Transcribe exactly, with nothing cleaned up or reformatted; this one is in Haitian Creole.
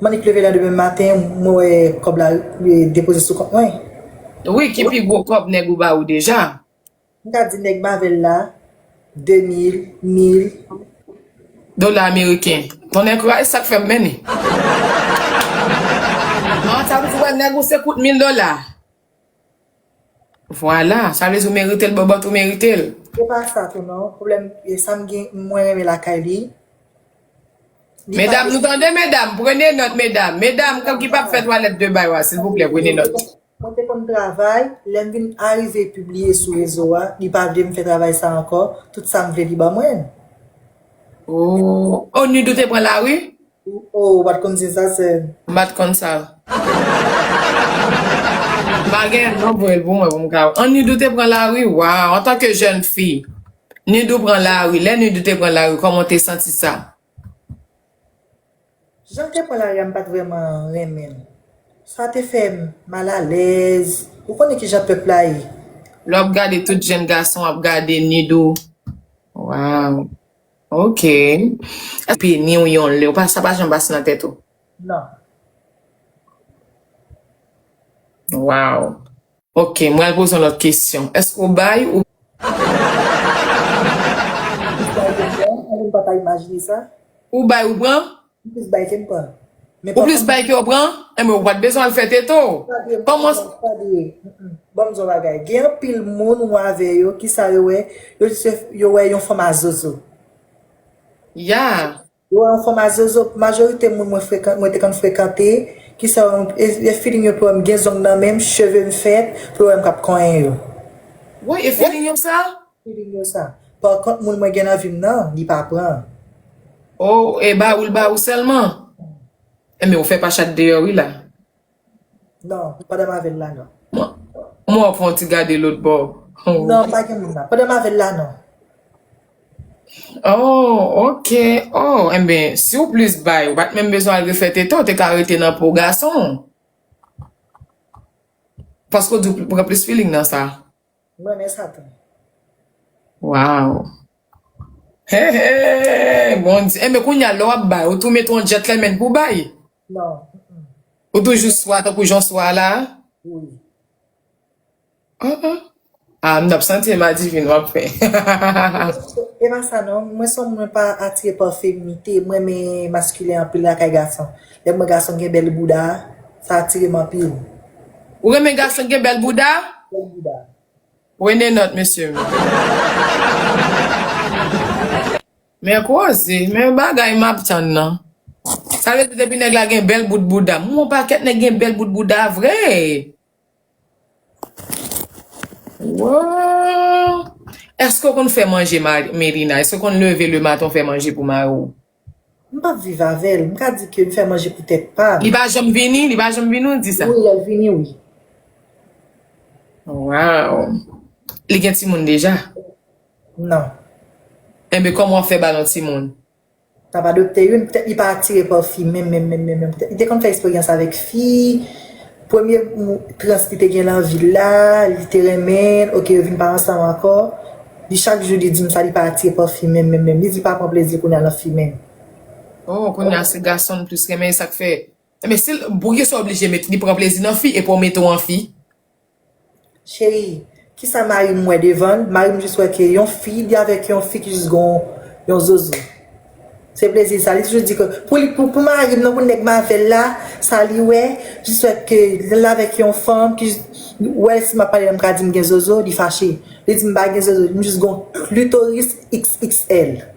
Manik leve nan demen maten, mwen wè kòb la, eh, depoze sou kont mwen. Wi, ki pi gwo kòb nèg ou ba ou deja? M ka di nèg m avè l la, de mil, mil. Dola ameriken. Tonnè kraze, sa k fè m mennen. Ah, sa vle di wè nèg ou se kout mil dola. Vwala, sa vle di ou merite l, bòbòt, ou merite l. Se pa sa tou non. Pwoblèm, e sa m gen, mwen renmen lakay li. Li pa Medam, nou tande, medam? Prene nòt, medam. Medam, ki p ap fè twalèt de bay wa, silvouplè, prene nòt. Mwen te konn travay, lè m vin arive pibliye sou rezo a, li pa vle m fè travay sa ankò, tout sa m vle li ban mwen. Oh, oh, Nidou te pran lari? Oh, ou pa t konn di sa, sè. M pa t konn sa. M pa gen non pou el pou mwen, pou m ka. An Nidou te pran lari, waw, antanke jèn fi. Nidou pran lari, lè Nidou te pran lari, kòman w te santi sa? Jan l te pran lari a, m pa t vrèman renmen l. Sa te fè m malalèz. Ou konnen ki jan pèp la ye. Lè w ap gade tout jèn gason ap gade Nidou. Waw. Ok. Epi ni w yon lè, ou pa, sa pa janm pase nan tèt ou? Non. Waw. Ok, mwen al poze yon lòt kesyon. Èske w bay ou Ou bay ke m pran, ou pa ta imajine sa. Ou bay ou pran? M plis bay ke m pran. Ou plis bay ke w pran? Enben, ou pa t bezwen al fè tete w. Kòman? Pa dwe. Mm-mm. Ban m di w bagay. Gen anpil moun ou avè yo, ki sa yo wè? Yo, yo wè yon fanm a zozo. Ya. Yo wè yon fanm a zozo, majorite moun mwen frekan-, mwen te konn frekante, ki sa yo, e, e feeling yo pou wè m gen zong nan men m, cheve m fèt, pou yo wè m k ap konyen yo. Wi, e feeling yo sa? Feeling yo sa. Pa kont, moun mwen gen nan vi m nan, li pa pran. Oh, e ba ou l ba ou sèlman? Enben, ou fè pa chat deyò wi la. Non, pandan m avè l la, non. Mwen, mwen w ap fè yon ti gade lòt bò. Non, pa gen moun la. Pandan m avè l la, non. Oh, ok. Oh, enben, si w plis bay, ou pa t menm bezwen al refè tete w, te ka rete nan po gason. Paske w di w pran plis feeling nan sa. Mwen renmen sa tou. Waw. Hey, hey, Bondye. Enben, kounye a, lè w ap bay, ou tou mete yon gentleman pou bay? Non. Mm-mm. Ou toujou swa tankou jan w swa la? Wi. Ah, ah. Ah, m t ap santi e madivin w ap fè. E pa sa non, mwen se yon moun mwen pa atire pa feminite, mwen renmen maskilen anpil lakay gason. Lè m wè gason gen bèl bouda, sa atire m anpil. Ou renmen gason gen bèl bouda? Bèl bouda. Prene nòt, mesye m. Men koze, men bagay m ap tann nan. Sa vle di depi nèg la gen bèl bout bouda. M wè yon pakèt nèg gen bèl bout bouda vre. Wow! Èske w konn fè manje, Ma-, Melina? Èske w konn leve lematen w fè manje pou mari w? M p ap viv avè l. M ka di ke m fè manje pou tèt pa m. Li pa janm vini? Li pa janm vini, w di sa? Wi, l ap vini, wi. Wow! Li gen timoun deja? Non. Enben, kòman w ap fè ba l yon timoun? N ap adopte youn, poutèt li pa atire pa fi menm, menm, menm, menm, menm. Poutèt li te konn fè eksperyans avèk fi, premye trans li te gen nan vi l la, li te renmen l, oke, yo vin pa ansanm ankò. Li chak jou li di m sa, li pa atire pa fi menm, menm, menm. Li di li pa pran plezi kounye a nan fi menm. Oh, kounye a se gason l plis renmen, e sa k fè. Enben, si l, poukisa w oblije met, li pran plezi nan fi, epi w mete w an fi? Cheri, kisa mari m wè devan l? Mari m jis wè ke yon fi, li avèk yon fi ki jis gon yon zozo. Se plezi sa. Li toujou di ke pou li, pou, pou mari m nan, pou nèg m avè l la, sa li wè, jis wè ke l avèk yon fanm ki jis, wè si m ap pale, m ka di m gen zozo, li fache. Li di m pa gen zozo, m jis gon klitoris X X L.